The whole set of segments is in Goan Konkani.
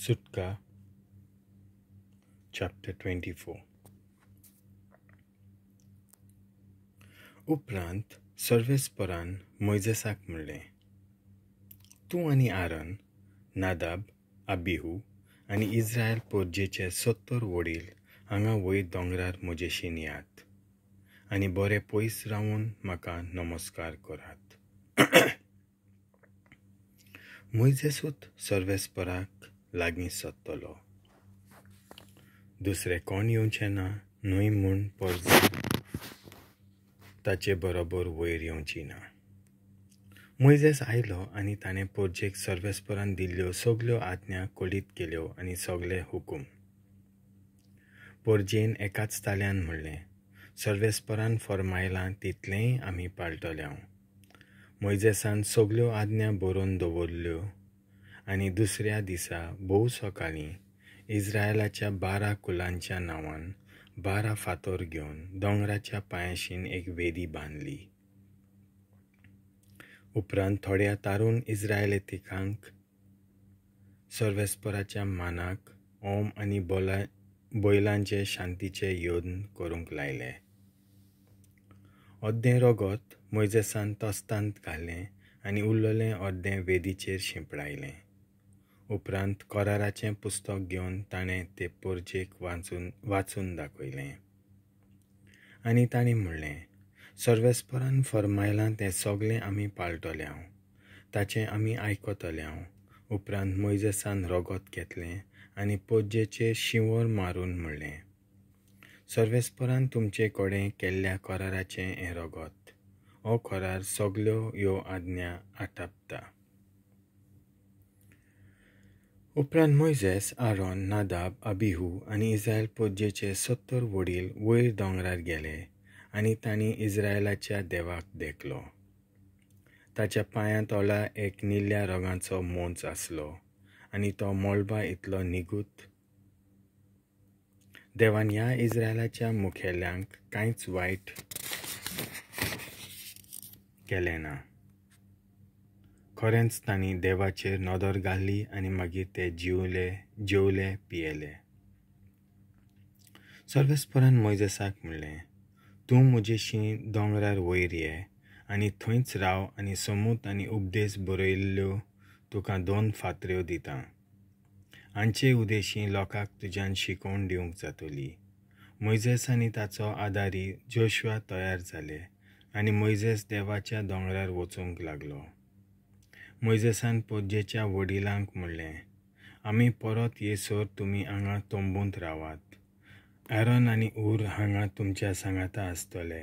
सुटका चॅप्टर 24. उपरांत सर्वेस्परान मोयजेसाक म्हणलें, तूं आनी आरन, नादाब, अबिहू आनी इस्रायल पोरजेचे 70 वडील हांगा वयर दोंगरार म्हजेशीन यात आनी बरे पयस रावून म्हाका नमस्कार करात. मोयजेसूच सर्वेस्पराक लागीं सोदतलो, दुसरें कोण येवचें ना न्हय म्हूण पोरजे ताचे बरोबर वयर येवची ना. मोयजेस आयलो आनी ताणें पोरजेक सर्वेस्परान दिल्ल्यो सगल्यो आज्ञा कळीत केल्यो आनी सगळे हुकूम. पोरजेन एकाच ताल्यान म्हणलें, सर्वेस्परान फर्मायलां तितलेंय आमी पाळटले. मोयजेसान सगल्यो आज्ञा बरोवन दवरल्यो आनी दुसऱ्या दिसा भोव सकाळीं इस्रायलाच्या 12 कुलांच्या नांवान 12 फातर घेवन दोंगराच्या पांयाशीन एक वेदी बांदली. उपरांत थोड्या तारून इस्रायलिकांक सर्वेस्पराच्या मानाक ओम आनी बैलांचे शांतीचे यत्न करूंक लायले. अर्दें रगत मोयजेसान तस्तांत घालें आनी उरलेलें अर्दें वेदीचेर शिंपडायलें. उपरांत कराराचें पुस्तक घेवन ताणें ते पोरजेक वाचून दाखयलें आनी ताणें म्हणलें, सर्वेस्परान फर्मायलां तें सगळें आमी पाळटले, ताचें आमी आयकतले. उपरांत मोयजेसान रगत घेतलें आनी पोरजेचेर शिंवर मारून म्हणलें, सर्वेस्परान तुमचे कडेन केल्ल्या कराराचें हें रगत, हो करार सगल्यो ह्यो आज्ञा आटापता. उपरांत मोयजेस, आरोन, नादाब, अबिहू आनी इस्रायल पोरजेचे 70 वडील वयर दोंगरार गेले आनी तांणी इस्रायलाच्या देवाक देखलो. ताच्या पांयां तोला एक निळ्या रंगाचो मोंच आसलो आनी तो मळबा इतलो निगूत. देवान ह्या इस्रायलाच्या मुखेल्यांक कांयच वायट केलें ना. खरेंच तांणी देवाचेर नदर घाली आनी मागीर ते जेवले पियेले. सर्वेस्परान मोयजेसाक म्हणलें, तूं म्हजेशी दोंगरार वयर ये आनी थंयच राव आनी समूत आनी उपदेश बरयल्ल्यो तुका 2 फातऱ्यो दितां. हांचे उदेशी लोकांक तुज्यान शिकोवन दिवंक जातली. मोयजेस आनी ताचो आदारी जोशुआ तयार जाले आनी मोयजेस देवाच्या दोंगरार वचूंक लागलो. मोयजेसान पोरजेच्या वडिलांक म्हणलें, आमी परत येसर तुमी हांगा तंबूंत रावात. आरोन आनी उर हांगा तुमच्या सांगाता आसतले.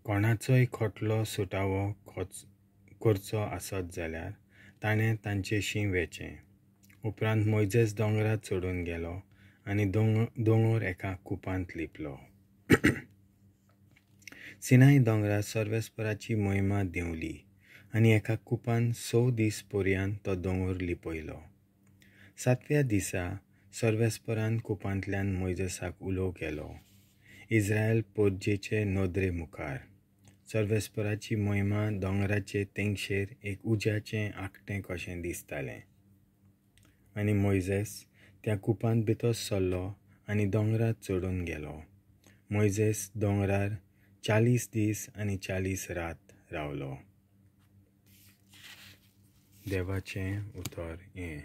कोणाचोय खोटलो सुटावो करचो आसत जाल्यार ताणें तांचेशी वेचें. उपरांत मोयजेस दोंगरार चडून गेलो आनी दोंगर एका कुपांत लिपलो. सिनाय दोंगरार सर्वेस्पराची महिमा देंवली आनी एका कुपान 6 दीस पर्यंत तो दोंगर लिपयलो. 7व्या दिसा सर्वेस्परान कुपांतल्यान मोयजेसाक उलो केलो, इस्रायल पोरजेचे नदरे मुखार. सर्वेस्पराची महिमा दोंगराचे तेंगशेर एक उज्याचें आकटें कशें दिसतालें. आनी मोयजेस त्या कुपांत भितर सरलो आनी दोंगरार चडून गेलो. मोयजेस दोंगरार 40 दीस आनी 40 रात रावलो. देवाचें उतर हें.